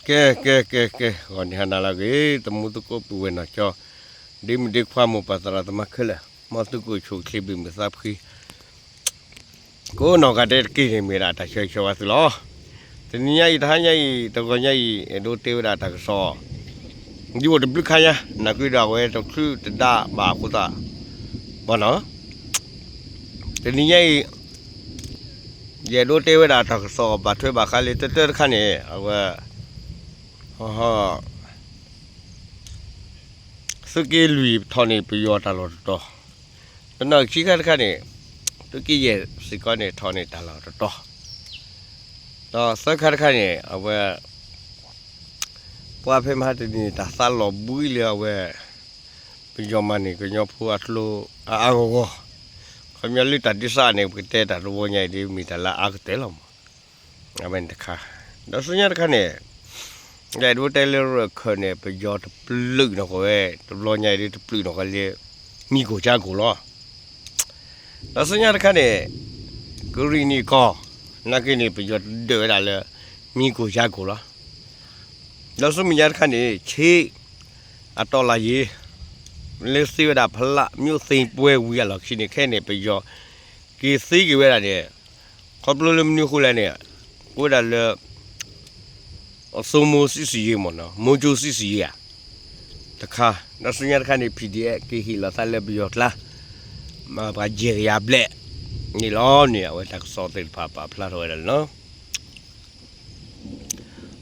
ကဲ ကဲ ကဲ ကဲ ဂီၤနံၤဟါနၤလၢအဂ့ၤ သမူသကိးပုၢ်ဝဲၢ်နီၢ်ကၠီ ဒ့မုၣ်ဒ့ခွါမိၢ်ပၢ်သရၣ်သမါခဲလၢာ် မ်သုကအိၣ်ဆူၣ်အိၣ်ချ့ဘၣ်မုာ်သးဖှံ ကိးနီၢ်ဂၤဒဲးတက့ၢ်န့ၣ် မ့ၢ်ဒၣ်တၢ်ဆၢဂ့ၤဆၢဝါသုလီၤ. တနံၤညါအံၤ တဟါညါအံၤ တဂီၤညါအံၤ အဲၣ်ဒိးတဲဝဲဒၣ်တၢ်ကစီၣ် ဒ်အိၣ်တဘျုးခါညါ နာ်က့ဒီးအဝဲတချုးတဒါဘၣ်အဃိသတး ဘၣ်နီၤ တနံၤညါအံၤ ယအဲၣ်ဒိးတဲဝဲဒၣ်တၢ်ကစီၣ်ဘၣ်ထွဲဘၣ်ဃးလၢတၢတၢတခါန့ၣ် အဝဲ သုးက့လွံၢ်ထီၣ်န့ၢ်ပယီၤတၢ်လီၢ်တတီၤ, ဒီးနီၢ်ခံခါတခါန့ၣ် သုးက့ယဲၢ်စ့ၢ်ကီးန့ၣ် ထီၣ်န့ၢ်တၢ်လီၢ်တတီၤ, ဒီးသၢခါတခါန့ၣ် အဝဲ ပှၤဖဲမဟါတနံၤန့ၣ် တၢ်သးလီၤဘှံးလၢအဝဲ ပယီၤမၤန့ၢ်ကညီဖိအကျိ အအါဂီၢ်ဂီၢ်, ခီပညီလၢတၢ်ဒုးစးန့ၣ် ပကတဲတၢ်တဝီညါအံၤဒ်မ့ၢ်တၢ်လၢအအါကတၢၢ်လီၤမး, အဝဲန့ၣ်တခါ, ဒီးဆူညါတခါန့ၣ် ယအဲၣ်ဒိးတဲလၢရခၢၣ်န့ၣ် ပယီၤတပျုာ်နီၢ်ကီၢ်ဝဲ တဘျီညါအံၤဒ်တပျုာ်နီၢ်ကီၢ်လၢ မံကိၢ်ကၠါကိၢ်လီၤ. ဒီးဆူညါတခါန့ၣ် ကရံၣ်နံၣ်ကီၢ် နာ်က့န့ၣ် ပယီၤတဒၢးဝဲဒၣ်လၢ မံကိၢ်ကၠါကိၢ်လီၤ. ဒီးဆူမဲာ်ညါတခါန့ၣ် ခ့ အတီလၢယ့ လၢသ့ဝဲဒၣ်ဖလး မၠိၣ်သ့ၣ်ပှဲၤဝံၤအလီၢ်ခံန့ၣ် ခဲအံၤန့ၣ် ပယီၤက့ၤသ့က့ၤဝဲဒၣ်န့ၣ် ခီဖျိလၢမနုၤအဃိလဲၣ်န့ၣ် အိၣ်ဝဲဒၣ်လၢ အသိမိစံစံယ့မ့ၢ်နီၤ မိကၠိစံစံယ့ဧါ တခါ, ဒီးဆူညါတခါန့ၣ် PDF က့ၤဟ့ၣ်လီၤသးလၢပယီၤကျါ ပှၤယဲၢ်ကယၤဘျဲၣ်န့ၣ်လီၤန့ၣ် အဝဲတၢ်ကစီၣ်သ့ၣ်တဖၣ်ပာ်ဖျါထီၣ်ဝဲဒၣ်န့ၣ်လီၤ.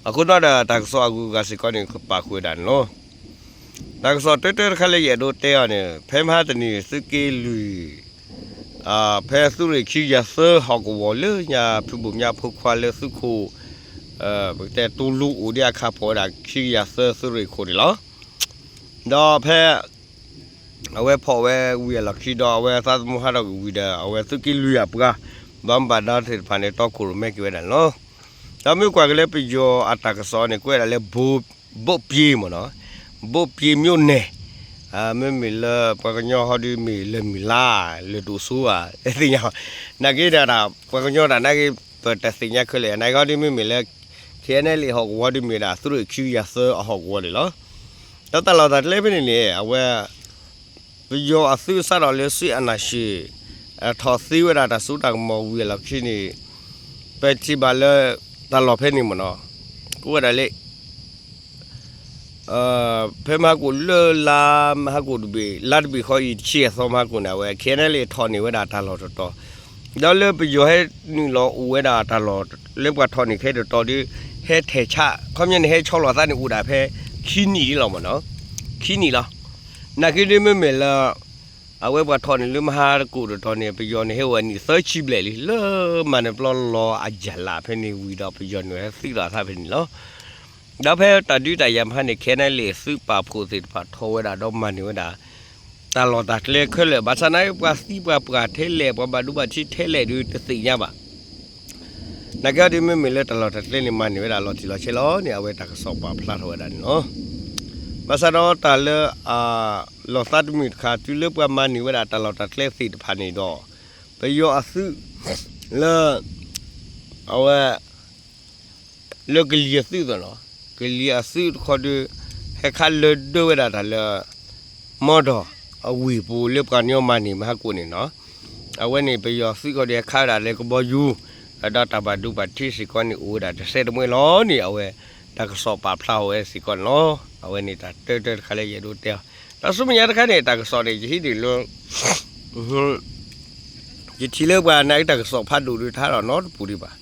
အဃိသတးဒီး တၢ်ကစီၣ်အဂုၤအဂၤစ့ၢ်ကီးန့ၣ် ကပာ်ဃုာ်ဝဲဒၣ်န့ၣ်လီၤ. တၢ်ကစီၣ်တၢတၢတခါလၢယအဲၣ်ဒိးတဲအီၤန့ၣ် ဖဲမဟါတနံၤ သုးက့လွံၢ် ဖဲသုးရ့ၣ်ခံကယၤသၢဟီၣ်ကဝီၤလၢညါဖုဘိၣ်မၠါဖိခွါလၢသုးခိၣ် ပကတဲတူလူအိၣ်ဒံးအခါဖီၣ်ဝဲဒၣ်ခံကယၤသၢသုးရ့ၣ်ခိၣ်န့ၣ်လီၤ. ဒီးဖဲ အဝဲဖီၣ်ဝဲဝံၤအလီၢ်ခံဒီး အဝဲသးသမူဟးထီၣ်ကွံာ်ဝံၤဒီး အဝဲသုးက့လွံၢ်အပှၤ ဘၣ်မူဘၣ်ဒါသ့ၣ်တဖၣ်န့ၣ် တီခိၣ်ရိၣ်မဲက့ၤဝဲဒၣ်န့ၣ်လီၤ. ဒီးမ့ၢ်ကွၢ်က့ၤလၢပယီၤအတၢ်ကစီၣ်န့ၣ် ကွဲးဒၣ်လၢ ဘိးပျ့ၤမ့ၢ်နီၤ, ဘိးပျ့ၤမၠိၣ်နဲၣ် မ့မ့ၢ်လၢပှၤကညီဟီဒုးမ့ၢ်လၢမုၢ်လါ လၢဒိၣ်စိဧါ သ့ၣ်ညါ, နာ်က့ဒီး ပှၤကညီတၢ်နာ်က့ ပတသ့ၣ်ညါခဲလၢာ် နာ်က့ဟီဒုးမ့မ့ၢ်လၢ KNLA ဟီၣ်ကဝီၤဒုးမ့ၢ်ဒၣ် သုးရ့ၣ်ခံကယၤသၢအဟီၣ်ကဝီၤန့ၣ်လီၤ. ဒီးတၢ်လီၢ်တၢ်ကျဲဖဲန့ၣ်န့ၣ် အဝဲ ပယီၤအသုးစးထီၣ်လၢ စစ်အာဏာရှင် ထီၣ်သ့ဝဲဒၣ်တၢ်စိတၢ်ကမီၤဝံၤအလီၢ်ခံန့ၣ် ပထံၣ်ဘၣ်လၢ တၢ်လီၢ်ဖဲန့ၣ်မ့ၢ်နီၤ ကိးဝဲဒၣ်လၢ ဖဲမဟါကိၣ်လၢလါမဟါကိၣ်တဘ့ၣ် လါတဘ့ၣ်ဃီအံၤ တဆံအသီမဟါကိၣ်န့ၣ် အဝဲ KNLA ထီၣ်န့ၢ်ဝဲဒၣ်တၢ်လီၢ်တတီၤ, ဒီးလၢပယီၤဟဲနုာ်လီၤအိၣ်ဝဲဒၣ်တၢ်လီၢ် လၢပှၤထီၣ်န့ၢ်ခဲတတီၤဒီး ဟဲထဲးဆး ခီပညီန့ၣ် ဟဲဆီလီၤသးန့ၣ်အိၣ်ဒၣ်ဖဲ ခံနံၣ်လီၤမ့ၢ်နီၤ, ခံနံၣ်လီၤ. နာ်က့ဒ်မ့မ့ၢ်လၢ အဝဲပှၤထီၣ်န့ၢ်လၢမဟါကိၣ်တတီၤန့ၣ် ပယီၤန့ၣ် ဟဲအိၣ်ဝဲနံၣ်သၢဆံဘျဲၣ်လံ လၢမၤနၢၤပျီလီၤအယၢ်လးဖဲန့ၣ်ဝံၤဒီး ပယီၤန့ၣ်ဟဲသုးလီၤသးဖဲန့ၣ်လီၤ. ဒီးဖဲတၢ်ဒုးတၢ်ယၤမဟါန့ၣ် KNLA သုးပာ်ဖှိၣ်သ့ၣ်တဖၣ်ထီၣ်ဝဲဒၣ်ဒီးမၤန့ၢ်ဝဲဒၣ် တၢ်လီၢ်တၢ်ကျဲခဲလၢာ် ဘၣ်ဆၣ်နာ်က့ ပှၤသံပှၤပှၢ်ထဲလဲၣ် ပှၤဘၣ်ဒိဘၣ်ထံးထဲလဲၣ်ဒီးတသ့ၣ်ညါဘၣ်. နာ်က့အီၤဒ်မ့မ့ၢ်လၢတၢ်လီၢ်တၢ်ကျဲန့ၣ် မၤန့ၢ်ဝဲဒၣ်လီၤတံၢ်လီၤဆဲးလီၤန့ၣ် အဝဲတၢ်ကစီၣ်ပာ်ဖျါထီၣ်ဝဲဒၣ်န့ၣ်လီၤ. ဘၣ်ဆၣ်ဒီးတၢ်လၢ အလီၢ်သးတမုာ်တခါ တုၤလၢပှၤမၤန့ၢ်ဝဲဒၣ်တၢ်လီၢ်တၢ်ကျဲသ့ၣ်တဖၣ်န့ၣ်ဒီး ပယီၤအသုး လၢ အဝဲ လၢကလံၤအသုးသိးနီၤ, ကလံၤအသုးတခီဒီး ဟဲခးလၢဒၢဝဲဒၣ်တၢ်လၢ မီဒီးအဝ့ၢ်ပူၤလၢပှၤကညီမၤန့ၢ်မဟါကိၣ်န့ၣ်နီၤ, အဝဲန့ၣ်ပယီၤသုးခီဒီးဟဲခးဝဲဒၣ်လၢကဘီယူၤ, ဒီးတၢ်ဘၣ်ဒိဘၣ်ထံးစ့ၢ်ကီးန့ၣ် အိၣ်ဝဲဒၣ်တစဲးတမှဲလီၤန့ၣ် အဝဲတၢ်ကစီၣ်ပာ်ဖျါအီၤဝဲစ့ၢ်ကီးန့ၣ်လီၤ. အဝဲန့ၣ်တၢ်တၢတၢတခါလၢယအဲၣ်ဒိးတဲအီၤ, ဒီးဆူမဲာ်ညါတခါန့ၣ် တၢ်ကစီၣ်န့ၣ် ယဟံးန့ၢ်လၢ ယထံၣ်လၢပှၤနာ်က့တၢ်ကစီၣ်ဖးဒိၣ်ဒုးတဟးထီၣ်နီတပူၤဒံးဘၣ်.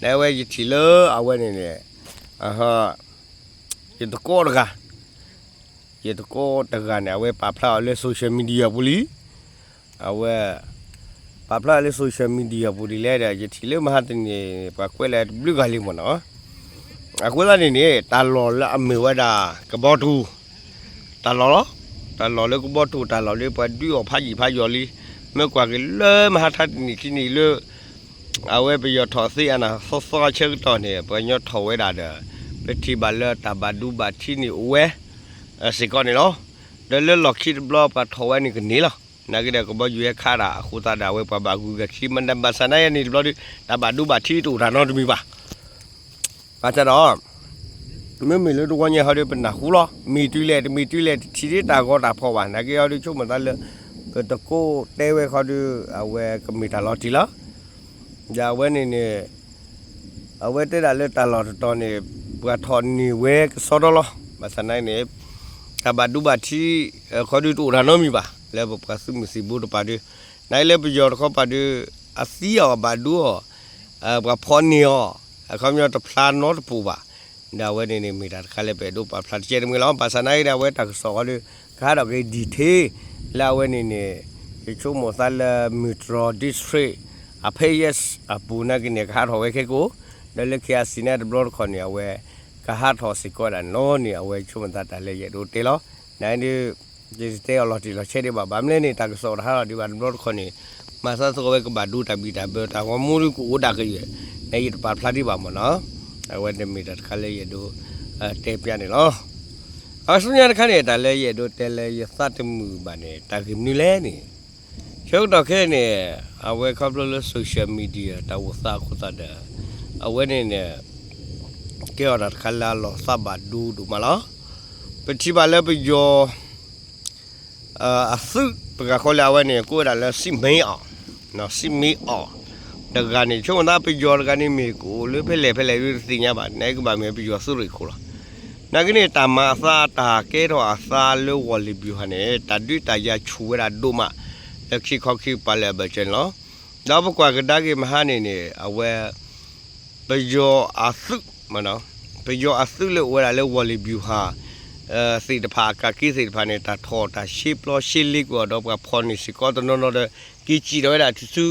နဝဲယထံၣ်လၢအဝဲန့ၣ်န့ၣ် ယတကိးတဂၤ, ယတကိးတဂၤန့ၣ် အဝဲပာ်ဖျါအီၤလၢ social media ပူၤလံ. အဝဲ ပာ်ဖျါလၢ social media ပူၤဒ်လဲၣ်ဒီး ယထံၣ်လၢမဟါတနံၤ ပှၤကွဲးလၢတဘျုးဂၤလံမ့ၢ်နီၤ. အဃိသတးန့ၣ်န့ၣ် တၢ်လီၢ်လၢအမ့ၢ်ဝဲဒၣ် ကဘီတူၤ တၢ်လီၢ်လီၤ. တၢ်လီၢ်လၢကဘီတူၤ တၢ်လီၢ်လၢပှၤဒုးအီၤဖးယံာ်ဖးယီၤလံ. မ့ၢ်ကွၢ်က့ၤလၢမဟါထါတနံၤခံနံၤလၢ အဝဲပယီၤထီၣ်သ့အနၢ်သီသီဆၢကတီၢ်န့ၣ် ပှၤကညီထီၣ်ဝဲဒၣ်ဒီး ပထံၣ်ဘၣ်လၢတၢ်ဘၣ်ဒိဘၣ်ထံးန့ၣ်အိၣ်ဝဲ စ့ၢ်ကီးန့ၣ်လီၤ. ဒီးလၢလီၢ်ခံတဘျီ ပှၤထီၣ်ဝဲန့ၣ်ကန့ၢ်လီၤ. နာ်က့ဒီးကဘီယူၤဟဲခးတၢ်အဃိသတးဒီး အဝဲပှၤဘၣ်ဂုၤဂၤခံ မ့ၢ်ဘၣ်ဆၣ်နာ်ယၤန့ၣ်တဘျီဒီး တၢ်ဘၣ်ဒိဘၣ်ထံးတအိၣ်တၢ်နီတမံၤဘၣ်. ဘၣ်ဆၣ်ဒီး မ့မ့ၢ်လၢတဝီညါဟီဒီး ပနၢ်ဟူလီၤ, မ့ၢ်တုၤလဲၣ်တမ့ၢ်တုၤလဲၣ် တထံၣ်ဒ်တၢ်ဂီၤတၢ်ဖီၣ်ဘၣ်. နာ်က့ဟီဒီး ဆိကမိၣ်သးလၢ ကတကိးတဲဝဲခီဒီး အဝဲကမ့ၢ်တၢ်လီၤတံၢ်လီၤ. ဒီးအဝဲန့ၣ်န့ၣ် အဝဲတဲဒၣ်လၢတၢ်လီၢ်တတီၤန့ၣ် ပှၤထီၣ်န့ၢ်ဝဲကစီဒီလီၤ. ဘၣ်ဆၣ်နာ်က့န့ၣ် တၢ်ဘၣ်ဒိဘၣ်ထံး ခီဒီးတအိၣ်တၢ်နီတမံၤဘၣ် လၢပပှၤသုးမုၢ်သံၣ်ဘိတပၤဒီး နာ်က့လၢပယီၤတခီပၤဒီး အသံအီၤဘၣ်ဒိအီၤ ပှၤဖီၣ်န့ၢ်အီၤ အခီပညီတဖျါနီတပူၤဘၣ်. ဒီးအဝဲန့ၣ်န့ၣ် မ့ၢ်တၢ်တခါလၢပအဲၣ်ဒိးပာ်ဖျါတကဲတမှဲလီၤ. ဘၣ်ဆၣ်နာ်က့ဒီး အဝဲတၢ်ကစီၣ်ဃီဒီး ကဟးထီၣ်က့ၤ detail လၢအဝဲန့ၣ်န့ၣ် ယဆိကမိၣ်သးလၢ မုၢ်တြီၤ district အဖဲ yes အပူၤနာ်က့န့ၣ် ကဟးထီၣ်ဝဲခဲကိာ်, ဒီးလၢ ခ့အစံၣ် န့ၣ်တဘျီတခီၣ်န့ၣ် အဝဲကဟးထီၣ်စ့ၢ်ကီးဒၣ်န့ၣ်လီၤန့ၣ် အဝဲဆိကမိၣ်သးတၢ်လၢယအဲၣ်ဒိးတဲလီၤ. နာ်က့ဒီး ယတတဲအီၤလီၤတံၢ်လီၤဆဲးဒံးဘၣ်. ဘၣ်မနုၤလဲၣ်န့ၣ် တၢ်ကစီၣ်တဟးထီၣ်ဒံးဘၣ်တဘျီတခီၣ်န့ၣ် မၤသးသကိးဝဲကဘၣ်ဒိတၢ်ဘံၣ်တၢ်ဘၢ တၢ်ဂီၤမူဒုးကအိၣ်ဒၣ်ကယဲၢ်, နာ်က့ယတပာ်ဖျါဒံးဘၣ်မ့ၢ်နီၤ. အဝဲန့ၣ်မ့ၢ်တၢ်တခါလၢယအဲၣ်ဒိးတဲပျးန့ၣ်လီၤ. အဆူညါတခါန့ၣ် တၢ်လၢယအဲၣ်ဒိးတဲလၢယသးတမုာ်ဘၣ်န့ၣ် တၢ်ဂ့ၢ်မနုၤလဲၣ်န့ၣ် ဆၢကတီၢ်ခဲအံၤန့ၣ် အဝဲခီဖျိလၢ social media တၢ်အိၣ်သးအဃိသတးဒီး အဝဲန့ၣ်န့ၣ် ကဲထီၣ်တၢ်တခါလၢအလီၤသးဘၣ်ဒိဒိၣ်မးလီၤ. ပထံၣ်ဘၣ်လၢပယီၤ အသုး ပကဃီလၢအဝဲန့ၣ် ကိးဝဲဒၣ်လၢ စံးမ့ၢ်အီၤ, စံးမ့ၢ်အီၤ တဂၤန့ၣ် ဆိကမိၣ်သးပယီၤတဂၤန့ၣ်မ့ၢ်ကအိၣ်လၢဖဲလဲၣ်ဖဲလဲၣ်ဒုးတသ့ၣ်ညါဘၣ်, နကဘၣ်မ့ၢ်ပယီၤသုးရ့ၣ်ခိၣ်လီၤ. နာ်က့န့ၣ် တၢ်မၤအသးတၢ်ကဲထီၣ်အသးလၢ ဝီၢ်လ့ၣ်ဘျူၤဟၣ်န့ၣ် တၢ်ဒုးတၢ်ယၤဆူၣ်ဝဲဒၣ်ဒိၣ်မး လၢခံခီခံကပၤလၢအဘၢၣ်စၢၤန့ၣ်လီၤ. ဒီးပကွၢ်ကဒါက့ၤမဟါန့ၣ်န့ၣ် အဝဲ ပယီၤအသုး ပယီၤအသုးလၢအိၣ်ဝဲဒၣ်လၢ ဝီၢ်လ့ၣ်ဘျူၤဟၣ် သ့ၣ်တဖၣ် အကးက့သ့ၣ်တဖၣ်န့ၣ် တၢ်ထီၣ်တၢ်ရှဲပျီရှဲလ့ကွံာ်အီၤဒီး ပှၤဖီၣ်န့ၢ်စ့ၢ်ကီးတနီၤနီၤဒီး က့ၤစံၣ်ထီၣ်ဝဲဒၣ်တုၤဆူ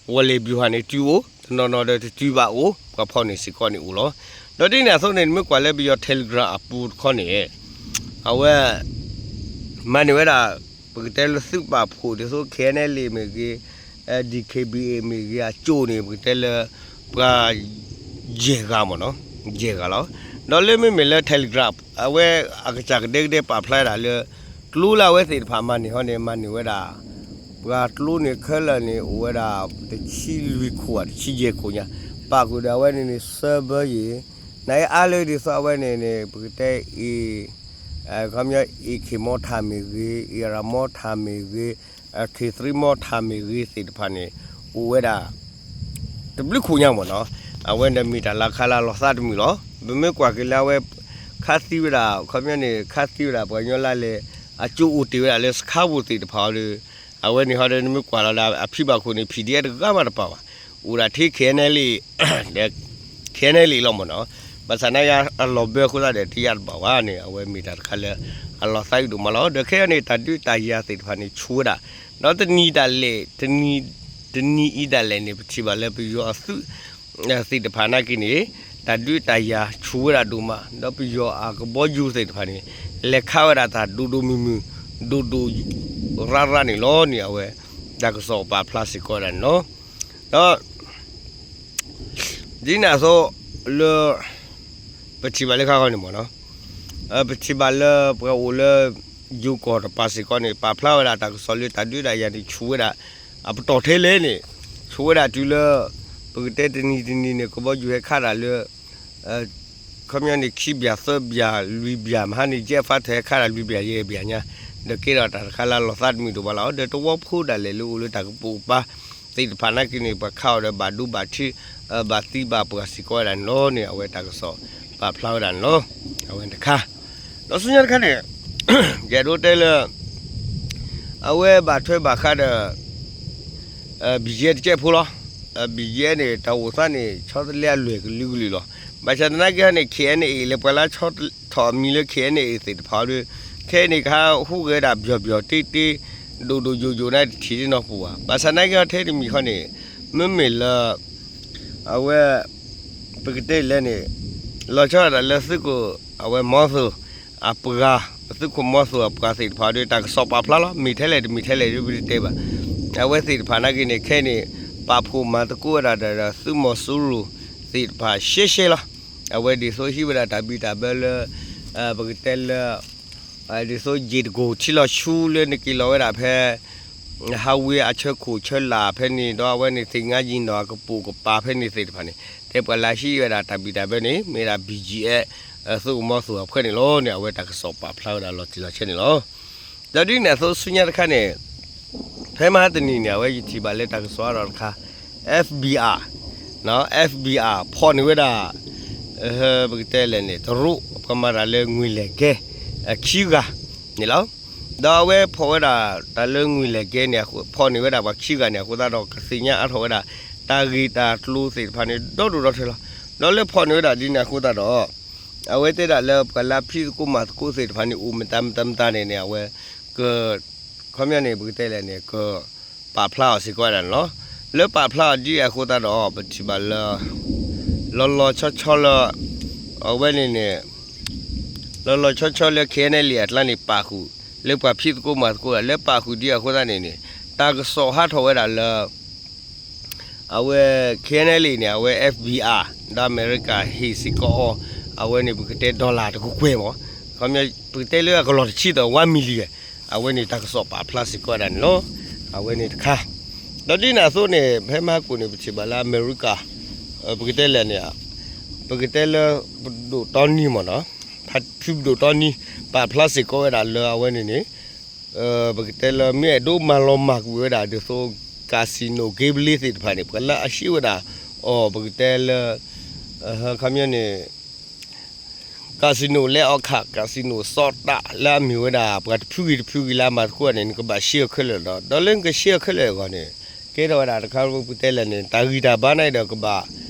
ဝီၢ်လ့ၣ်ဘျူၤဟၣ်န့ၣ်တုၤအိၣ်, တနီၤနီၤဒီးတတုၤဘၣ်အိၣ် ပှၤဖီၣ်န့ၢ်စ့ၢ်ကီးန့ၣ်အိၣ်လီၤ. ဒီးဒ်န့ၣ်အသိးန့ၣ် နမ့ၢ်ကွၢ်လၢပယီၤ Telegram အပူၤတခီန့ၣ် အဝဲ မၤန့ၢ်ဝဲဒၣ် ပကတဲလၢသုးပာ်ဖှိၣ်ဒ်သိး ခ့ၣ်အဲၣ်ၣ်အဲၣ်လ့ၣ် မ့ၢ်ဂ့ၤ, ဒီး ခ့ၣ်ဘံၣ်အ့ၣ် မ့ၢ်ဂ့ၤ အကၠိန့ၣ် ပကတဲလၢ ပှၤ ယဲၢ်ဂၤမ့ၢ်နီၤ, ယဲၢ်ဂၤလီၤ. ဒီးလၢမ့မ့ၢ်လၢ Telegram အဝဲအကစၢ်ကဒဲကဒဲပာ်ဖျါဒၣ်လၢ ကျိလၢအဝဲသ့ၣ်တဖၣ်မၤန့ၢ်ဟီန့ၣ် မၤန့ၢ်ဝဲဒၣ် ပှၤကျိန့ၣ်ခဲလၢာ်န့ၣ် အိၣ်ဝဲဒၣ် တဆံလွံၢ်ခိၣ်ဧါ တဆံယဲၢ်ခိၣ်ညါ, ပာ်ဃုာ်ဒီးအဝဲန့ၣ်န့ၣ် server အံၤ နအါလၢဒ်သိးအဝဲန့ၣ်န့ၣ် ပကတဲအံၤ ခီပညီ AK mortar မ့ၢ်ဂ့ၤ, AR mortar မ့ၢ်ဂ့ၤ, K three mortar မ့ၢ်ဂ့ၤသ့ၣ်တဖၣ်န့ၣ် အိၣ်ဝဲဒၣ် တဘျုးခိၣ်ညါမ့ၢ်နီၤ, အဝဲန့ၣ်မ့ၢ်တၢ်လၢခါလၢအလီၤသးတမုာ်လီၤ. ပမ့ၢ်ကွၢ်က့ၤလၢအဝဲ ခးသံဝဲဒၣ် ခီပညီန့ၣ် ခးသံဝဲဒၣ်ပှၤကညီလၢလဲၣ် အကၠိအိၣ်တ့ၢ်ဝဲဒၣ်လၢစခါပူၤသ့ၣ်တဖၣ်အီၤဒီး အဝဲန့ၣ်ဟီဒီး နမ့ၢ်ကွၢ်လီၤဒီး အဖံဘၣ်ခိၣ်န့ၣ် PDF တဂၤမးတပာ်ဘၣ်, အိၣ်ဒၣ်ထဲ ခ့ၣ်အဲၣ်ၣ်အဲၣ်လ့ၣ် ခ့ၣ်အဲၣ်ၣ်အဲၣ်လ့ၣ်လီၤမ့ၢ်နီၤ. ဘၣ်ဆၣ်နာ်က့အလီၤဘၢအဃိသတးဒီး တယါတဘၣ်ဘၣ်န့ၣ် အဝဲမ့ၢ်တၢ်တခါလၢ အလီၤသးအုးဒိၣ်မးလီၤ. ဒီးခဲအံၤန့ၣ် တၢ်ဒုးတၢ်ယၤသ့ၣ်တဖၣ်န့ၣ် ဆူၣ်ဝဲဒၣ်, ဒီးတနံၤဒၣ်လဲာ် တနံၤအံၤဒၣ်လဲာ်န့ၣ် ပထံၣ်ဘၣ်လၢပယီၤအသုး သ့ၣ်တဖၣ်နာ်က့န့ၣ် တၢ်ဒုးတၢ်ယၤဆူၣ်ဝဲဒၣ်ဒိၣ်မး, ဒီးပယီၤအကဘီယူၤသ့ၣ်တဖၣ်န့ၣ် လဲၤခးဝဲဒၣ်တၢ်ဒိၣ်ဒိၣ်မုၢ်မုၢ် ဒိၣ်ဒိၣ်ရၣ်ရၣ်န့ၣ်လီၤန့ၣ် အဝဲ တၢ်ကစီၣ်ပာ်ဖျါစ့ၢ်ကီးဝဲဒၣ်န့ၣ်လီၤ. ဒီး ဒ်န့ၣ်အသိးလၢ ပထံၣ်ဘၣ်လၢခါခီန့ၣ်မ့ၢ်နီၤ, ပထံၣ်ဘၣ်လၢပှၤအိၣ်လၢ ယိၤကီၢ်တပၤစ့ၢ်ကီးန့ၣ် ပာ်ဖျါဝဲဒၣ်တၢ်ကစီၣ်လၢတၢ်ဒုးတၢ်ယၤန့ၣ် ဆူၣ်ဝဲဒၣ် အပတီၢ်ထဲလဲၣ်န့ၣ် ဆူၣ်ဝဲဒၣ်တုၤလၢ ပကတဲတနံၤတနံၤန့ၣ် ကဘီယူၤဟဲခးတၢ်လၢ ခီပညီန့ၣ် ခံဘျၢ်သၢဘျၢ်လွံၢ်ဘျၢ် မဟါန့ၣ် jet fighter ဟဲခးတၢ်လွံၢ်ဘျၢ်ယဲၢ်ဘျၢ်ညါ, ဒီးကဲထီၣ်တၢ်တခါလၢအလီၤသးတမုာ်ဒိၣ်မးလီၤ. ဒီးသဝီဖိဒၣ်လဲာ်လၢအိၣ်လၢတၢ်ကပိာ်ကပၤသ့ၣ်တဖၣ်နာ်က့န့ၣ် ပှၤခးအီၤဒီးဘၣ်ဒိဘၣ်ထံး ဘၣ်သံဘၣ်ပှၢ်စ့ၢ်ကီးဝဲဒၣ်န့ၣ်လီၤန့ၣ် အဝဲတၢ်ကစီၣ်ပာ်ဖျါဝဲဒၣ်န့ၣ်လီၤ. အဝဲတခါ, ဒီးဆူညါတခါန့ၣ် ယအဲၣ်ဒိးတဲလၢ အဝဲဘၣ်ထွဲဘၣ်ဃးဒီး BGF တကဲးဖိလီၤ. BGF န့ၣ် တၢ်အိၣ်သးန့ၣ် ဆီတလဲအလွဲၢ်ကလုာ်ကလုာ်လီၤ. ဘၣ်ဆၣ်သနာ်က့န့ၣ် KNA လၢပှၤလၢဆီထီၣ်အမံၤလၢ KNA သ့ၣ်တဖၣ်ဒီး ခဲအံၤန့ၣ် ကဟးဟူးဂဲၤဒၣ်ဘျီၣ်ဘျီၣ်တ့တ့ ဒိၣ်ဒိၣ်ယိာ်ယိာ်န့ၣ် တထံၣ်ဒ်နီၢ်ပူၤဘၣ်. ဘၣ်ဆၣ်သနာ်က့ထဲတမံၤဃီန့ၣ် မ့မ့ၢ်လၢ အဝဲ ပကတဲလဲၣ်န့ၣ် လီၤဆီဒၣ်တၢ်လၢသုးခိၣ် အဝဲမီသိၣ်အပှၤ သုးခိၣ်မီသိၣ်အပှၤသ့ၣ်တဖၣ်ဒီး တၢ်ကစီၣ်ပာ်ဖျါလီၤ. မ့ၢ်ထဲလဲၣ်တမ့ၢ်ထဲလဲၣ်ဒီး ပတတဲဘၣ်. အဝဲသ့ၣ်တဖၣ်နာ်က့န့ၣ် ခဲအံၤန့ၣ် ပာ်ဖှိၣ်မၤသကိးဝဲဒၣ်ဒီး သုးမီၤစိရိၤသ့ၣ်တဖၣ်ရှဲရှဲလီၤ. အဝဲဒ်သိးဟံးဝဲဒၣ်တၢ်ဘံၣ်တၢ်ဘၢလၢ ပကတဲလၢ ဒ်သိးယ့ၢ်တကိၢ်ထံလီၤဆူလၢနက့ၤလီၤဝဲဒၣ်ဖဲ ဟးဝ့အဆၢခိၣ်ဆၢလာ်ဖဲန့ၣ် ဒီးအဝဲန့ၣ်သ့ၣ်ညါယံၤနီၤ အကပိာ်ကပၤဖဲန့ၣ်သ့ၣ်တဖၣ်န့ၣ် တဲပှၤလၢဟံးဝဲဒၣ်တၢ်ဘံၣ်တၢ်ဘၢန့ၣ် မ့ၢ်ဒၣ် ဘံၣ်ကၠံၣ်အဲၣ် သုးကမီၤသူၣ်အဖှဲန့ၣ်လီၤန့ၣ် အဝဲတၢ်ကစီၣ်ပာ်ဖျါဝဲဒၣ်လီၤတံၢ်လီၤဆဲးန့ၣ်လီၤ. ဒီးဒ်န့ၣ်အသိးဆူညါတခါန့ၣ် ဖဲမဟါတနံၤန့ၣ် အဝဲယထံၣ်ဘၣ်လၢတၢ်ကစီၣ်အါထီၣ်တခါ F B I, F B I ဖီၣ်န့ၢ်ဝဲဒၣ် ပကတဲလဲၣ်န့ၣ် တရူး ပှၤမၤတၢ်လၢငွေလဲၤကဲ ခံဂၤန့ၣ်လီၤ. ဒီးအဝဲဖီၣ်ဝဲဒၣ် တၢ်လၢငွေလဲၤကဲန့ၣ် ဖီၣ်န့ၢ်ဝဲဒၣ်ပှၤခံဂၤန့ၣ်အဃိသတးဒီး ကသ့ၣ်ညါအါထီၣ်ဝဲဒၣ် တၢ်ဂ့ၢ်တၢ်ကျိၤသ့ၣ်တဖၣ်န့ၣ် ဒီဒိၣ်ဒီထၢလီၤ. ဒီးလၢဖီၣ်န့ၢ်ဝဲဒၣ်ဒ်န့ၣ်အဃိသတးဒီး အဝဲတဲဒၣ်လၢပှၤလၢအဖံးသကိးမၤသကိးသ့ၣ်တဖၣ်န့ၣ် အိၣ်မတၤမတၤမတၤန့ၣ်န့ၣ် အဝဲ က ခီပညီန့ၣ် ပကတဲလဲၣ်န့ၣ် ကပာ်ဖျါအီၤစ့ၢ်ကီးဝဲဒၣ်န့ၣ်လီၤ. လၢပာ်ဖျါအီၤဒ်အဃိသတးဒီး ပထံၣ်ဘၣ်လၢ လီၤလီၤဆီဆီလၢ အဝဲန့ၣ်န့ၣ် လီၤလီၤဆီဆီလၢ K N L A အကျါန့ၣ် ပာ်ဃုာ် လၢပှၤဖံးသကိးမၤသကိး လၢပာ်ဃုာ်ဒ်အဃိသတးန့ၣ်န့ၣ် တၢ်ကစီၣ်ဟးထီၣ်ဝဲဒၣ်လၢ အဝဲ K N L A န့ၣ် အဝဲ F B I ဒီးအမဲရကၤဟ့ၣ်စ့ၢ်ကီးအီၤ အဝဲန့ၣ် ပကတဲ dollar တကကွဲၢ်မး ပကတဲလၢအကလီၢ်တဆံဒီး one million အဝဲန့ၣ် တၢ်ကစီၣ်ပာ်ဖျါစ့ၢ်ကီးဝဲဒၣ်န့ၣ်လီၤ. အဝဲန့ၣ်တခါ ဒီးဒ်န့ၣ်အသိးန့ၣ် ဖဲမဟါကိၣ်န့ၣ် ပထံၣ်ဘၣ်လၢအမဲရကၤ ပကတဲလဲၣ်န့ၣ် ပကတဲလၢ ပဒိၣ်တီနံမ့ၢ်နီၤ ဖုပဒိၣ်တီနံ ပာ်ဖျါစ့ၢ်ကီးဝဲဒၣ်လၢအဝဲန့ၣ်န့ၣ် ပကတဲလၢမ့ၢ်အဲၣ်ဒိးမၤလီၤမၢ်ကွံာ်ဝဲဒၣ်ဒ်သိး casino gambling သ့ၣ်တဖၣ်န့ၣ် ပှၤလၢအဟံးဝဲဒၣ်အီၤ ပကတဲလၢ ခီပညီန့ၣ် casino လဲအီခး casino စီၤတၢ်လၢအမ့ၢ်ဝဲဒၣ် ပှၤတဖုဂ့ၤတဖုဂ့ၤလၢအမၤသကိးန့ၣ် နကဘၣ်ရှဲအီၤခဲလၢာ်ဒီး ဒီးလၢနကရှဲအီၤခဲလၢာ်အဂီၢ်န့ၣ် ကဲထီၣ်ဝဲဒၣ်တခါပကတဲလဲၣ်န့ၣ် တၢ်ဂံၢ်တၢ်ဘါန့ၣ်ဒီးကဘၣ်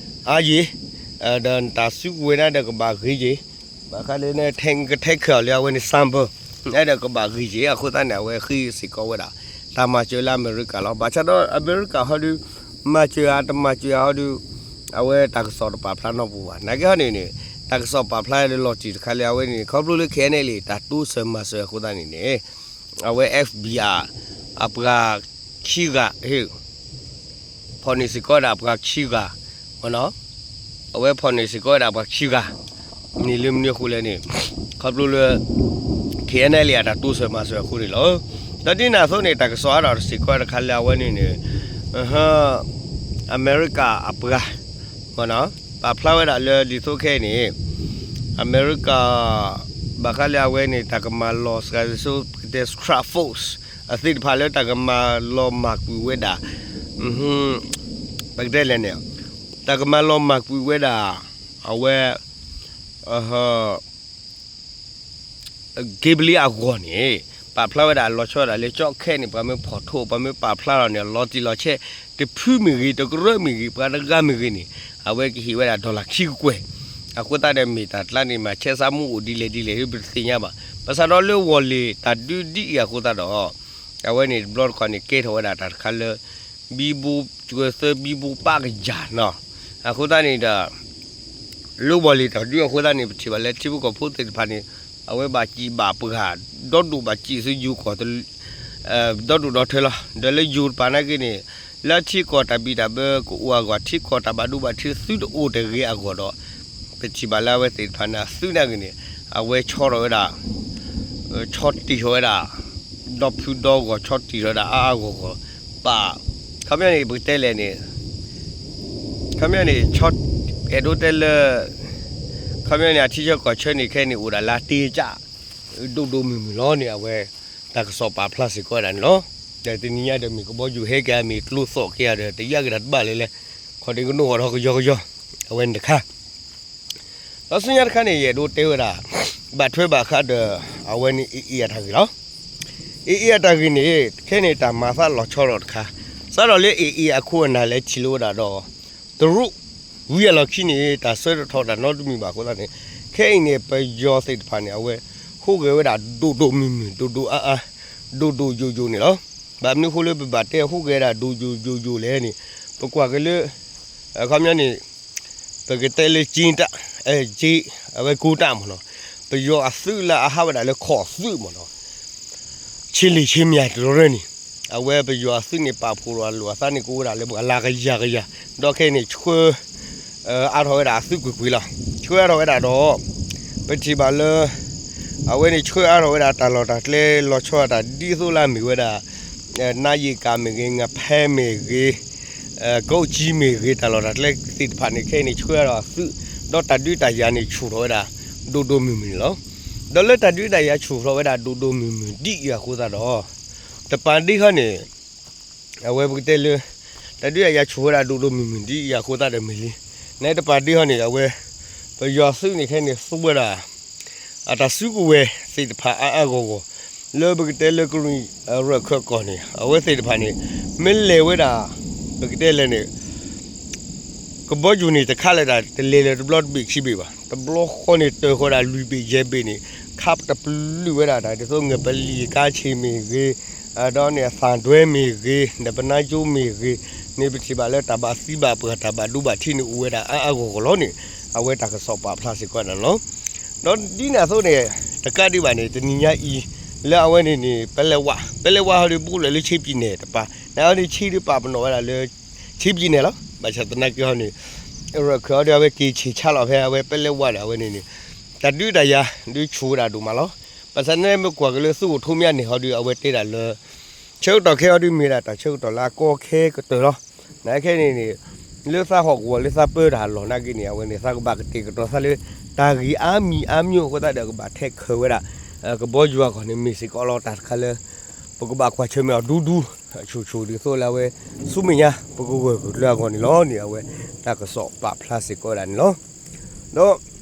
အါယ့ၤ ဒီးနတၢ်စုကဝဲၤန့ၣ်ဒီးကဘၣ်ဂ့ၤယ့ၤ ဘၣ်ဃးလၢနကထဲးခၢးအီၤလၢအဝဲန့ၣ် sample န့ၣ်ဒီးကဘၣ်ဂ့ၤယ့ၤ အဃိသတးန့ၣ် အဝဲဃ့စ့ၢ်ကီးဝဲဒၣ် တၢ်မၤစၢၤလၢအမဲရကၤလီၤ. ဘၣ်ဆၣ်ဒီးအမဲရကၤဟီဒု မၤစၢၤဧါတမၤစၢၤဧါဟီဒု အဝဲတၢ်ကစီၣ်တပာ်ဖျါနီတပူၤဘၣ်. နာ်က့ဟီန့ၣ်န့ၣ် တၢ်ကစီၣ်ပာ်ဖျါလၢလီၤတံၢ်တခါလၢအဝဲန့ၣ် ခီဖျိလၢ K N L A တၢ်တိစၢၤမၤစၢၤအဃိသတးန့ၣ်န့ၣ် အဝဲ F B I အပှၤခံဂၤ ဖီၣ်န့ၢ်စ့ၢ်ကီးဝဲဒၣ်ပှၤခံဂၤ အဝဲဖီၣ်န့ၢ်စ့ၢ်ကီးဝဲဒၣ်ပှၤခံဂၤ န့ၣ်လၢမနုၤအဃိလဲၣ်န့ၣ် ခီဖျိလၢ K N L A အတၢ်တိစၢၤမၤစၢၤအဃိန့ၣ်လီၤ. ဒီးဒ်န့ၣ်အသိးန့ၣ် တၢ်ကစီၣ်အါထီၣ်စ့ၢ်ကီးတခါလၢအဝဲန့ၣ်န့ၣ် အမဲရကၤအပှၤ ပာ်ဖျါဝဲဒၣ်လၢဒ်သိးခဲအံၤန့ၣ် အမဲရကၤ ဘၣ်ဃးလၢအဝဲန့ၣ် တၢ်ကမၤလီၤစှၤ ပကတဲ scrap force အသ့ၣ်တဖၣ်လၢတၢ်ကမၤလီၤမၢ်ကွံာ်ဝဲဒၣ် ပကတဲလဲၣ်န့ၣ် တၢ်ကမၤလီၤမၢ်ကွံာ်ဝဲဒၣ် အဝဲ gambling အဂီၢ်န့ၣ် ပာ်ဖျါဝဲဒၣ်လီၤဆီဒၣ်တၢ်လၢကၠီခဲန့ၣ် ပှၤမ့ၢ်ဖီၣ်ထိ ပှၤမ့ၢ်ပာ်ဖျါလီၤန့ၣ် လီၤတံၢ်လီၤဆဲး တဖုမ့ၢ်ဂ့ၤ တကရၢမ့ၢ်ဂ့ၤ ပှၤတဂၤမ့ၢ်ဂ့ၤန့ၣ် အဝဲကဟ့ၣ်ဝဲဒၣ် dollar ခံကကွဲၢ် အဃိသတးဒီးမ့ၢ်တၢ်ကျါန့ၣ် မၤဆဲးစးမူအိၣ်ဒ်လဲၣ်ဒ်လဲၣ် ပတသ့ၣ်ညါဘၣ်. ဘၣ်ဆၣ်ဒီးလၢ wallet တၢ်ဒုးဒ်အံၤအဃိသတးဒီး အဝဲန့ၣ်တဘျီတခီၣ်န့ၣ် ကဲထီၣ်ဝဲဒၣ်တၢ်တခါလၢ ဘံဘူ ကသၢဘံဘူပာ်ကယၤနီၤ အဃိသတးန့ၣ်ဒီး လၢ wallet တၢ်ဒုးအဃိသတးန့ၣ် ပထံၣ်ဘၣ်လၢထံဖိကီၢ်ဖိသ့ၣ်တဖၣ်န့ၣ် အဝဲဘၣ်စံၣ်ဘၣ်ပှၢ် ဒီဒိၣ်ဘၣ်စံၣ်ဆူယိၤကီၢ် ဒီဒိၣ်ဒီထၢလီၤ. ဒီးလၢယိၤတပၤနာ်က့န့ၣ် လၢထံကီၢ်တၢ်ဘံၣ်တၢ်ဘၢကအိၣ်အဂီၢ် ထံကီၢ်တၢ်ဘၣ်ဒိဘၣ်ထံးသုတအိၣ်တဂ့ၤအဂီၢ်ဒီး ပထံၣ်ဘၣ်လၢအဝဲသ့ၣ်တဖၣ်န့ၣ် အသုနာ်က့န့ၣ် အဝဲဆီထီၣ်ဝဲဒၣ် ဆီတံၢ်ထီၣ်ဝဲဒၣ် ဒီဖုဒီဂီၢ် ဆီတံၢ်ထီၣ်ဝဲဒၣ်အါအါဂီၢ်ဂီၢ် ပာ် ခီပညီန့ၣ် ပကတဲလဲၣ်န့ၣ် ခီပညီန့ၣ် အဲၣ်ဒိးတဲလၢ ခီပညီန့ၣ် အထံဆၢကီၢ်ဆၢန့ၣ် ခဲအံၤန့ၣ် အိၣ်ဒၣ်လၢတ့ကၢ် ဒိၣ်ဒိၣ်မုၢ်မုၢ်လီၤန့ၣ် အဝဲ တၢ်ကစီၣ်ပာ်ဖျါစ့ၢ်ကီးဝဲဒၣ်န့ၣ်လီၤ. ဒီးတနံၤညါဒီးမ့ၢ်ကဘီယူၤဟဲက့ၤ မ့ၢ်ကျိသီၣ်က့ၤဒီး တယါက့ၤတၢ်တဘၣ်လၢၤလဲၣ် ခီၣ်ဒ့ကနိးဂီၤထီၣ်ကယီကယီ အဝဲန့ၣ်တခါ ဒီးဆူညါတခါန့ၣ် ယအဲၣ်ဒိးတဲဝဲဒၣ် ဘၣ်ထွဲဘၣ်ဃးဒီး အဝဲန့ၣ် AA အတၢ်ဂ့ၢ်လီၤ. AA အတၢ်ဂ့ၢ်န့ၣ် ခဲအံၤန့ၣ် တၢ်မၤသးလီၤဆီထီၣ်တခါ စးထီၣ်လၢ AA အခိၣ်အနၢ်လဲၤထံၣ်လိာ်ဝဲဒၣ်ဒီး တရူး ဝံၤအလီၢ်ခံန့ၣ် တၢ်ဆၢတထီၣ်တၢ်နီတမံၤဘၣ်အဃိသတးန့ၣ် ခဲအံၤန့ၣ် ပယီၤသ့ၣ်တဖၣ်န့ၣ် အဝဲ ဟူးဂဲၤဝဲဒၣ်ဒိၣ်ဒိၣ်မုၢ်မုၢ် ဒိၣ်ဒိၣ်အါအါ ဒိၣ်ဒိၣ်ယိာ်ယိာ်န့ၣ်လီၤ. ဘၣ်မနုၤအဃိလၢပဘၣ်တဲဟူးဂဲၤဒၣ်ဒိၣ်ဒိၣ်ယိာ်ယိာ်လဲၣ်န့ၣ် ပကွၢ်က့ၤလၢ အခီပညီန့ၣ် ပကတဲလၢကၠ့တၢ် ကၠ့ အဝဲကိတၢ်မ့ၢ်နီၤ ပယီၤအသုးလၢအဟးဝဲဒၣ်လၢခီၣ်သုးမ့ၢ်နီၤ ဆ့လ့ၣ်ဆ့မၠၣ်တရၢန့ၣ် အဝဲပယီၤအသုးန့ၣ် ပာ်ဖှိၣ်လိာ်အလိာ်အသးန့ၣ် ကအိၣ်ဝဲဒၣ်လၢပှၤလၢကယၤကယၤ ဒီးခဲအံၤန့ၣ် ဆှၢ အါထီၣ်ဝဲဒၣ်အသုးကွ့ၢ်ကွ့ၢ်လီၤ. ဆှၢအါထီၣ်ဝဲဒၣ်ဒီး ပထံၣ်ဘၣ်လၢ အဝဲန့ၣ်ဆှၢအါထီၣ်ဝဲဒၣ်တၢ်လီၢ်တၢ်ကျဲလီၤဆီဒၣ်တၢ်ဒ်သိးလၢအမ့ၢ်ဝဲဒၣ် နါယံာ်ကၤမ့ၢ်ဂ့ၤ, ငဖဲမ့ၢ်ဂ့ၤ, ကိးကၠံမ့ၢ်ဂ့ၤ, တၢ်လီၢ်တၢ်ကျဲသ့ၣ်တဖၣ်န့ၣ် ခဲအံၤန့ၣ် ဆှၢဒီးအသုး, ဒီးတၢ်ဒုးတၢ်ယၤန့ၣ် ဆူၣ်ထီၣ်ဝဲဒၣ် ဒိၣ်ဒိၣ်မုၢ်မုၢ်န့ၣ်လီၤ. ဒီးလၢတၢ်ဒုးတၢ်ယၤဆူၣ်ထီၣ်ဝဲဒၣ် ဒိၣ်ဒိၣ်မုၢ်မုၢ်ဒ်အံၤအဃိသတးဒီး တပၤဒ့ဟီန့ၣ် အဝဲပကတဲလၢ တၢ်ဒုးတၢ်ယၤဆူၣ်ဝဲဒၣ် ဒိၣ်ဒိၣ်မုၢ်မုၢ်ဒ်အံၤအဃိသတးဒီး မ့ၢ်လံ, နတပၤဒ့ဟီန့ၣ် အဝဲ ပယီၤသုးန့ၣ် ခဲအံၤန့ၣ် သူဝဲဒၣ် အတၢ်စုကဝဲၤသ့ၣ်တဖၣ်အါအါဂီၢ်ဂီၢ် လၢပကတဲလၢကရံၣ်ရၢၢ်ခၢၣ်ကီၢ်န့ၣ် အဝဲသ့ၣ်တဖၣ်န့ၣ် မ့ၢ်လဲၤဝဲဒၣ် ပကတဲလဲၣ်န့ၣ် ကဘီယူၤန့ၣ် တခါလၢဒၣ် တလဲၤလၢၤတဘျီတဘ့ၣ်ခံဘ့ၣ်ဘၣ်. တဘျီဃီန့ၣ် တၢၢ်ဃီဒၣ်လွံၢ်ဘ့ၣ်ယဲၢ်ဘ့ၣ်န့ၣ် ခးပတပျုာ်ဝဲဒၣ်တၢ် ဒ်သိးငပလံၤကါဆ့ၣ်မ့ၢ်ဂ့ၤ, ဒီးန့ၣ်အသၣ်ဒွဲမ့ၢ်ဂ့ၤ, ဒီးပနါကၠိမ့ၢ်ဂ့ၤန့ၣ် ပထံၣ်ဘၣ်လၢတၢ်ဘၣ်သံဘၣ်ပှၢ် တၢ်ဘၣ်ဒိဘၣ်ထံးန့ၣ် အိၣ်ဝဲဒၣ်အါအါဂီၢ်ဂီၢ်လီၤန့ၣ် အဝဲတၢ်ကစီၣ်ပာ်ဖျါစ့ၢ်ကီးဒၣ်န့ၣ်လီၤ. ဒီးဒ်န့ၣ်အသိးန့ၣ် တကးဒံးဘၣ်န့ၣ် တနံၤညါအံၤ လၢအဝဲန့ၣ်န့ၣ် ပဲလဲဝါ, ပဲလဲဝါဟီဒီး ဘူးလၢာ်လၢ ချင်းပြည်နယ် တပၤ, နအဝဲန့ၣ် ချင်း ဒီးပာ်ပနီၣ်ဝဲဒၣ်လၢ ချင်းပြည်နယ် လီၤ. ဘၣ်ဆၣ်သနာ်က့ဟီန့ၣ် ရၢၢ်ခၢၣ်ဟီဒီး အဝဲက့ၤဆံးဆါလီၤဖဲအဝဲပဲလဲဝါဒီး အဝဲန့ၣ်န့ၣ် တၢ်ဒုးတၢ်ယၤဒုးဆူၣ်ဝဲဒၣ်ဒိၣ်မးလီၤ. ဘၣ်ဆၣ်န့ၣ် မ့ၢ်ကွၢ်က့ၤလၢသုးခိၣ်ထူမၠါန့ၣ်ဟီဒီး အဝဲတဲဒၣ်လၢ ဆၢကတီၢ်ခဲအံၤဒုး မ့ၢ်ဒၣ်တၢ်ဆၢကတီၢ်လၢအကီခဲကတၢၢ်လီၤ. နခဲအံၤန့ၣ်န့ၣ် လၢသးဟီၣ်ကဝီၤလၢသးပၢတၢ်အလီၢ်နာ်က့န့ၣ် အဝဲန့ၣ် သးကဘၣ်ကတဲာ်ကတီၤသးလၢ တၢ်ဂ့ၢ်အါမံၤအါမံၤအဃိသတးဒီး ကဘၣ်ထဲးခၢၣ်ဝဲဒၣ် ကဘီယူၤအဂီၢ်န့ၣ် မ့ၢ်စ့ၢ်ကီးလီၤ တၢ်တခါလၢပကဘၣ်ကွၢ်ဆၢၣ်မဲာ်အီၤဒူဒူ ဆူၣ်ဆူၣ်ဒ်သိးလၢအဝဲ ဆူမဲာ်ညါ ပကဂၢၢ်ကျၢၤအဂီၢ်န့ၣ်လီၤန့ၣ် အဝဲတၢ်ကစီၣ်ပာ်ဖျါစ့ၢ်ကီးဝဲဒၣ်န့ၣ်လီၤ.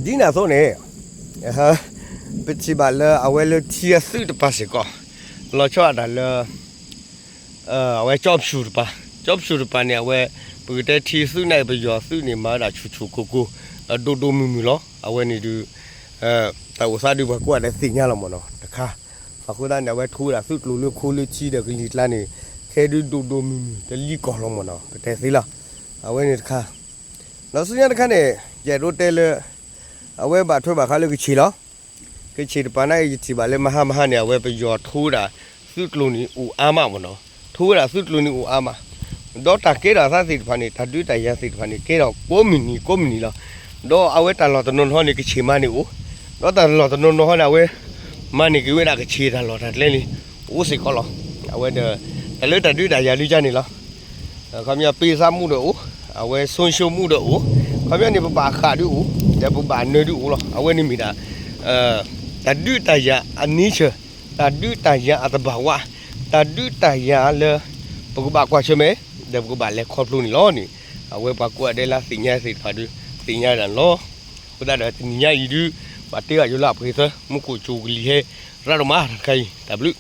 ဒီး ဒ်န့ၣ်အသိးန့ၣ် ပထံၣ်ဘၣ်လၢအဝဲလၢထံအသုးတပၤစ့ၢ်ကီး လီၤဆီဒၣ်တၢ်လၢ အဝဲကၠီပဆူၣ်တပၤ, ကၠီပဆူၣ်တပၤန့ၣ် အဝဲ ပကတဲထံသုးန့ၣ် ပယီၤသုးန့ၣ် မၤဝဲဒၣ်ဆူၣ်ဆူၣ်ကိၢ်ကိၢ် ဒိၣ်ဒိၣ်မုၢ်မုၢ်လီၤ. အဝဲန့ၣ်ဒုး တၢ်အိၣ်သးဒုးပှၤကိးဂၤဒဲးသ့ၣ်ညါလီၤမ့ၢ်နီၤ တခါ, အဃိသတးန့ၣ် အဝဲထိဝဲဒၣ်သုးကျိၤလၢခိလၢထံဒီးကလံၤကျါန့ၣ် ခဲဒုးဒိၣ်ဒိၣ်မုၢ်မုၢ်တလံၤကီၢ်လီၤမ့ၢ်နီၤ ပတဲသ့လီၤ. အဝဲန့ၣ်တခါ, ဒီးဆူညါတခါန့ၣ် ယအဲၣ်ဒိးတဲလၢ အဝဲဘၣ်ထွဲဘၣ်ဃးလၢကဆ့ၣ်လီၤ. ကဆ့ၣ်တပၤန့ၣ် ယထံၣ်ဘၣ်လၢမဟါမဟါန့ၣ် အဝဲပယီၤထိဝဲဒၣ်သုးကျိၤန့ၣ်အိၣ်အါမးမ့ၢ်နီၤ, ထိဝဲဒၣ်သုးကျိၤန့ၣ်အိၣ်အါမး, ဒီးတၢ်ကဲထီၣ်သးသ့ၣ်တဖၣ်န့ၣ် တၢ်ဒုးတၢ်ယၤသ့ၣ်တဖၣ်န့ၣ် ကဲထီၣ်ကိးမုၢ်နံၤကိးမုၢ်နံၤလီၤ. ဒီးအဝဲတၢ်လီၢ်တနီၤနီၤန့ၣ် ကဆ့ၣ်မၤန့ၣ်အိၣ်, ဒီးတၢ်လီၢ်တနီၤနီၤန့ၣ် အဝဲ မၤန့ၢ်က့ၤဝဲဒၣ်ကဆ့ၣ်တၢ်လီၢ်တၢ်ကျဲန့ၣ် အိၣ်စ့ၢ်ကီးလီၤ. အဝဲဒီး တၢ်လၢတၢ်ဒုးတၢ်ယၤဒုးကန့ၣ်လီၤ. ခီပညီ ပေးဆပ်မှု ဒီးအိၣ်, အဝဲ ဆုံးရှုံးမှု ဒီးအိၣ်, ခီပညီန့ၣ် ပဘၣ်ဃၣ်ဒုးအိၣ်, ဒီးပဘၣ်နၢၤဒုးအိၣ်လီၤ. အဝဲန့ၣ်မ့ၢ်ဒၣ် တၢ်ဒုးတၢ်ယၤအ nature, တၢ်ဒုးတၢ်ယၤအသဘာဝ, တၢ်ဒုးတၢ်ယၤလၢ ပကဘၣ်ကွၢ်ဆၢၣ်မဲာ် ဒီးပကဘၣ်လဲၤခီဖျိန့ၣ်လီၤန့ၣ် အဝဲပှၤကိးဂၤဒဲးလၢသ့ၣ်ညါသ့ၣ်တဖၣ်ဒုး သ့ၣ်ညါဒၣ်န့ၣ်လီၤ. အဃိသတးဒီးတနံၤညါအံၤဒုး ဘၣ်တ့အီၤယိလၢအပှ့ၤသၢ မူခိၣ်ကၠိကလံၤဟဲ ရၤဒိၣ်မးတခါအံၤ တၢ်ဘျုး